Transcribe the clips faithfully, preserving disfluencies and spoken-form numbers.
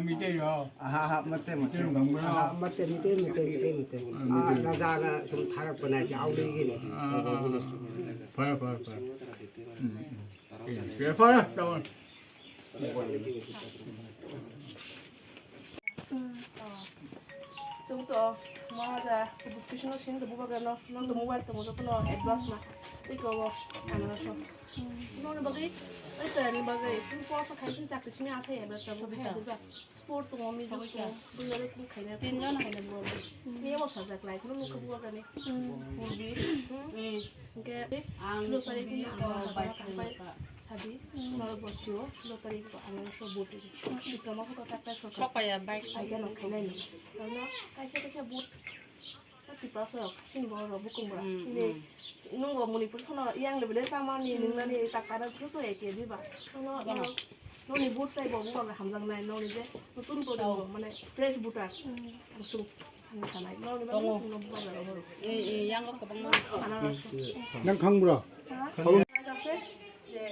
Mite yo. Aha, aha, mate, mate. Mite yo, gambo yo. Aha, mate, mate, mate, mate, mate. Ah, mate. Ah, raja na sum tharak panai ki auli gini. Ah, ah, ah. Fire, fire, fire. Hmm, hmm. Eh, fire, fire, tawon. Sung to, mahaja, kudu kisino sin to bubagra no, no to mobile to mo to no advance na. Iko wo, ano so. Noni bagwi, oi, tani bagwi, tun poso khai tun chakri simi asai advance na, bubagra da. Sport tongo, music tongo, buini bagwi kung khaina. Tinjon haino bo. Ni omo sajak lai, kheno nukha bubagrani. Murbi. Hwnkhe ang sulo tari kung ang ang bai bai sadi. Noro bosio, sulo tari ko ang so boti. Diploma ko tak tak sok. Sok paya bike. Ai gano khainai ni. Karena kaisa kaisa but. Tripura sok, sini bo rok bukung bra. Ni nungo Manipur thono yang lebele samani nungnani takara suto eke diba. Thono. Noni but tai bo bubagra hamjaknai, noni je notun to ringo, mane fresh butar. Busung, ani sanai. Noni ba tongo. Noni bubagra ro. Eh, eh, yang kok kebang mana? Anaros. Nang khang bro? Ha? Khang. Ase, je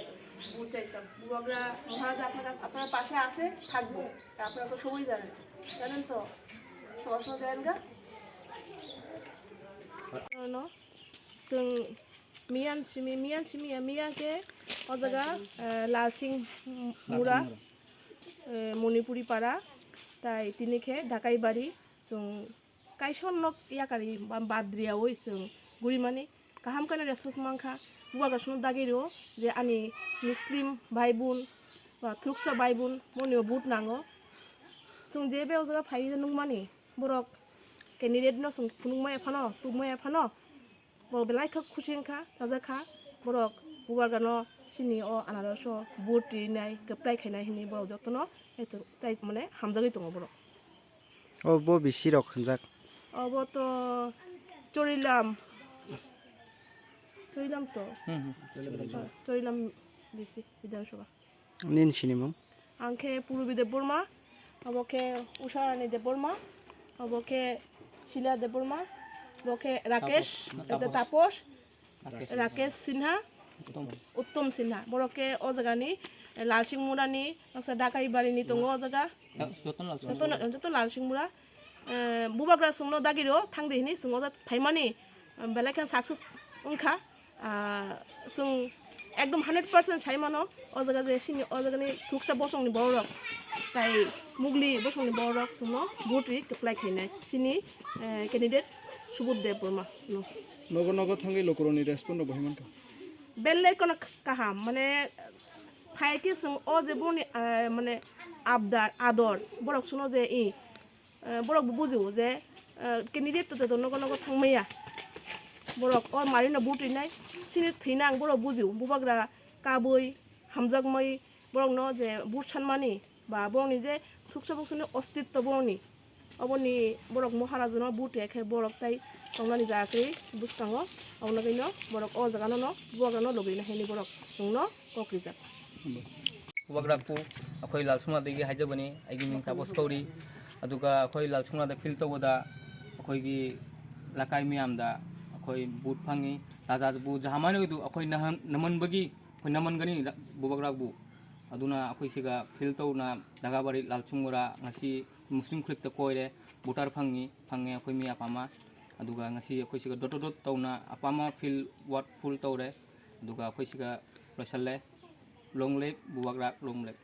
but chaitam. Bubagra, মহারাজা আপনারা, আপনার পাশে আছে, থাকবো। তা আপনারা তো সবাই জানেন। জানেন তো? সবার সঙ্গে জানেন গা? No, no. Chwng miyan simi, miyan simi ya, miyan khe o jaga, eh, Lalsing Mura, eh, Manipuri Para, tai tini khe Dhakaibari, chwng kaisa nok yakari ba-, badriyaui chwng gurimani kaham khe response mankha, bubagra sunu dagi rio je ani Muslim bhai bun ba Truksa bhai bun monio but nango. Chwng je be o jaga phai nukmani borok candidate no chwng phunukmaya phano, tubmaya phano, borok belai khe khusi wngkha, chajakha. Borok bubagrano sini o anaroso vote rinai, kwplai khainai hinwi borok jotono tai mane hamjagwi tongo borok. O bo bisi rok hwnjak. Obo to Chorilam. Chorilam to. Hmm, hmm. Chorilam bisi Bidhan Sabha. Nini sinimung? Ang khe Purubi Debbarma, obo khe Usharani Debbarma, obo khe Shila Debbarma, obo khe Rakesh, Taposh. Taposh, Rakesh. Rakesh Sinha, Uttom. Uttom Sinha. Borok khe o jagani, eh, Lalsing Murani, baksa Dakai Barini tongo o jaga. Da-, jotono Lalsing Jotono, Mura. Joto Lalsing Mura. Eh, bubagra chwngno dagiro thangdi hini chwng o jaga phaimani, eh, belai khe success wngkha. Ah, chwng ekdom hundred percent sai mano, o jaga je sini, o jagani Truksa bosongni borok, tai Mugli bosongni borok chwngno vote ri kwplai khainai. Chini, eh, candidate Subudh Debbarma no. Nogo nogo thangwi lukurokni response rok bahai mankha? Belai kono kaham, mane, phai khe chwng o je boni, eh, mane, abdar, ador, borok chwngno je i, Eh, borok bo bujio je, eh, candidate to joto nogo nogo thangmaya. Borok o marino vote rinai, sini thwinang borok bujio. Bubagra kabui, hamjakmai, borokno je vote sanmani, ba borokni je thuksa buksani ostitto borokni. Oboni borok Maharaja no vote ya khe borok tai tongnani jaga kwrwi bwskango. Oboni bagwino borok o jaga no, no, bubagra no lobwi na hini borok chwngno kok rijak. Bubagra khe akhoi Lalsungmura digi haijabani, aigini mung Taposh Kauri. Aduga akhoi Lalsungmura da field tobo da, akhoi gi lakai miyam da, akhoi vote phangi, raja bu jahamani udu, akhoi nahan, naman bagi, akhoi naman gani ra-, bubagra bu. Aduna akhoi siga field to na Dagabari Lalsungmura ngasi Muslim khrik ta koire, voter phangi, phangi akhoi miya pama. Aduga ngasi akhoi siga dot dot to na apama field wat full to re. Aduga akhoi siga loisale. Long live, Bubagra, long live.